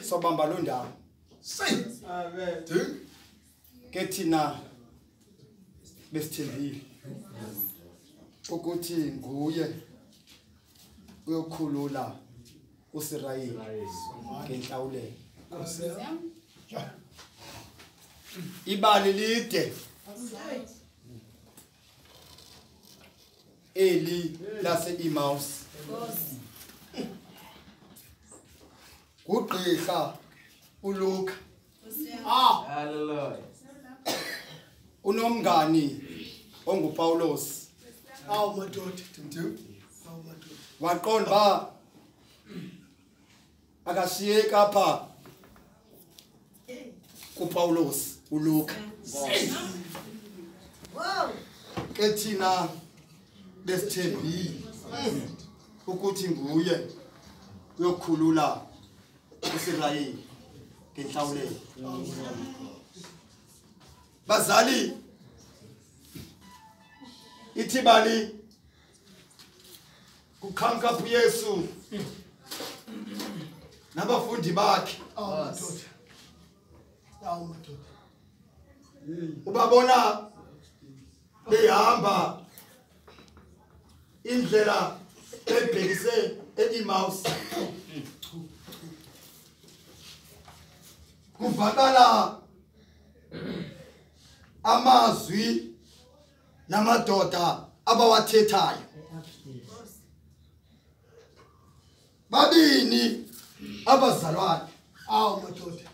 Sobamba loo ndawo. Amen. Ke thina besithembile ukuthi nguye uyokhulula uSirayeli ngenhlawulelo. Ibali lide eli lase-Emmaus. Kugqirha uLuka. Hallelujah. Unomngani onguPaulos. Awu madoda. Awu madoda. Waqonda ba akashiyeki apha kuPaulos uLuka. Ke thina besithembile ukuthi nguye uyokhulula uSirayeli ngenhlawulelo. Bazali, ithi bali kuqhamuka uYesu nabafundi bakhe. Awu madoda. Awu madoda. Ubabona behamba indlela ebhekise e-Emmaus. Kuvakala amazwi namadoda abawathethayo. Babini abazalwane. Awu madoda.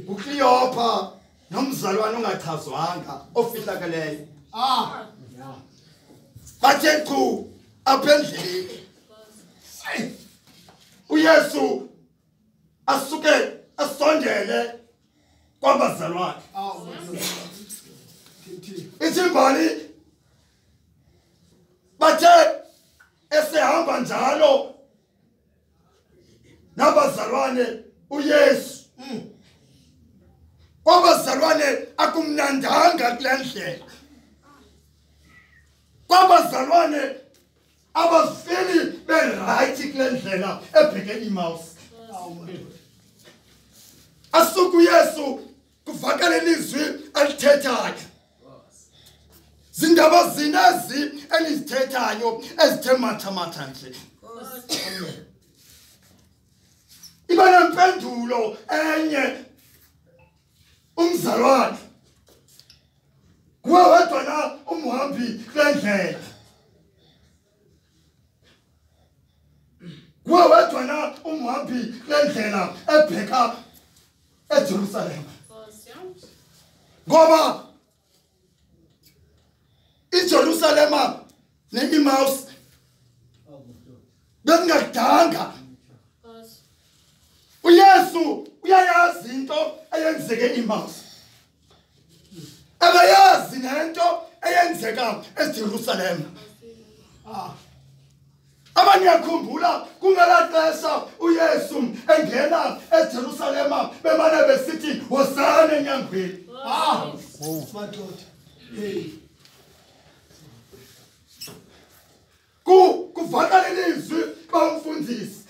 uKleopa nomzalwane ongachazwanga ofihlakeleyo. Bathe chu apha endleleni. uYesu asuke asondele kwabazalwane. Awu madoda. Ithi imbali bathe esehamba njalo nabazalwane uYesu. Kwabazalwane akumnandanga kule ndlela. Kwabazalwane abazifeli be-right kule ndlela ebheke e-Emmaus. Asuke uYesu kuvakale ilizwi alithethayo. Zindaba zinezi elizithethayo ezithe matha nje. Iba nempendulo enye umzalwane. Kuwe wedwa na umhambi kule ndlela. Kuwe wedwa na umhambi kule ndlela ebheka eJerusalema. Ngoba iJerusalema ne-Emmaus bekungakudanga. uYesu uyayazi into eyenzeke e-Emmaus. Abayazi nento eyenzeka eJerusalema. Abanye yakhumbula kungela xesha uYesu engena eJerusalema bemane besithi hosana enyangweni. Madoda. Hey. Kuvakala ilizwi bamfundisi.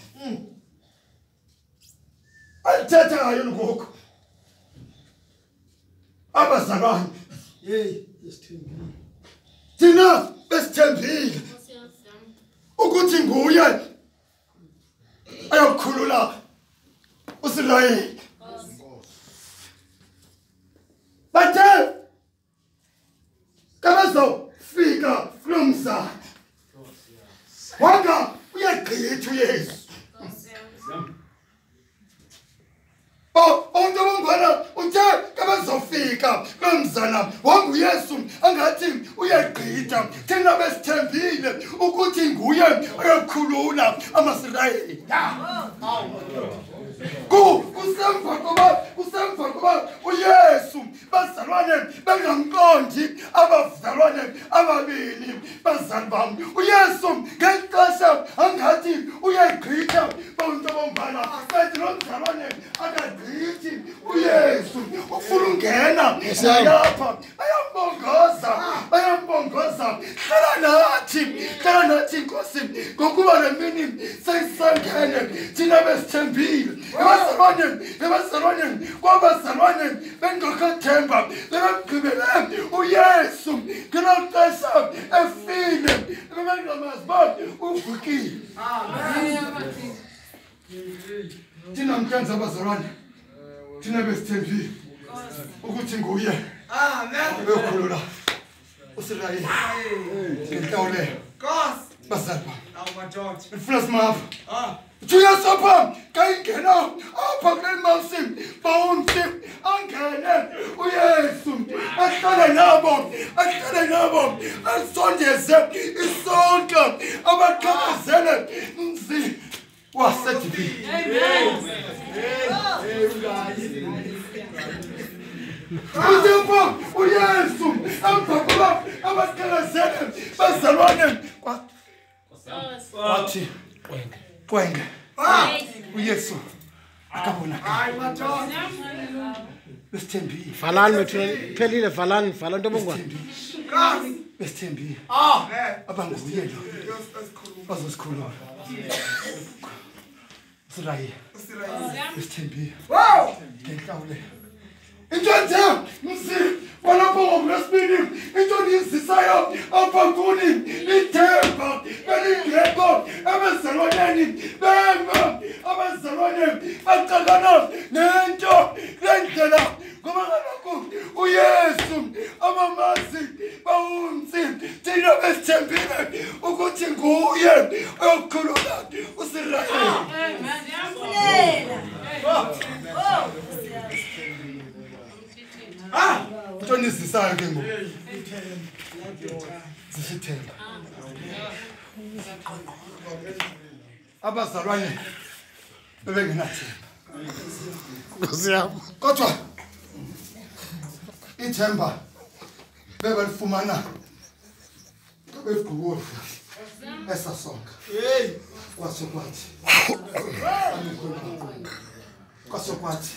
Alithethayo ngoku. Abazalwane. Hey, besithembile. Thina besithembile ukuthi nguye ayokhulula uSirayeli. Bathe kabazofika kulo mzana. Wanga uyagqitha uYesu. Umuntu obongwana uthe kabazofika kulo mzana wanga uYesu angathi uyagqitha. Thina besithembile ukuthi nguye oyokhulula amaSirayeli. Kusemva koba uYesu bazalwane bengamqondi abazalwane ababini bazali bam. uYesu ngexesha angathi uyagqitha bantu abongwana kanti lo mzalwane akagqithi. uYesu ufuna ungena lapha bayambongoza. Hlala nathi, hlala nathi Nkosi, ngokuba le mini Bangene thina besithembile ebazalwaneni kwabazalwane bengekho-themba bebemgqibele uYesu ngelo xesha efile bebengamazi uba uvukile. Thina namhlanje abazalwane thina besithembile ukuthi nguye oyokhulula uSirayeli ngenhlawulelo. Bazali bam, ndifuna simapha. uYesu apha kayingena apha kule masi bawumsi angene uYesu ahlale nabo asondeze isonka abaqhakazele mzi waseGibhithe. Uthixo uYesu emva kokuba abaqhakazele bazalwane wathi qwenge uYesu akabonakala. Besithembile. Valani bethu phelile valani vala nto bongwana. Besithembile. Abanguye lo bazosikhulula. Israyeli. Besithembile. Ngenhlawulelo. Into nje mzi walapho ngolwesibini into niyizisayo apha kuni ithemba belingekho ebazalwaneni bema abazalwane bacakana nento kule ndlela ngoba kaloku uYesu abamazi bawumsi thina besithembile ukuthi nguye oyokhulula uSirayeli. Into nizisayo ke ngoku zisithemba. Abazalwane bebengenathemba kodwa ithemba bebalifumana bebegqukudla esasonka kwaso kwathi kwaso kwathi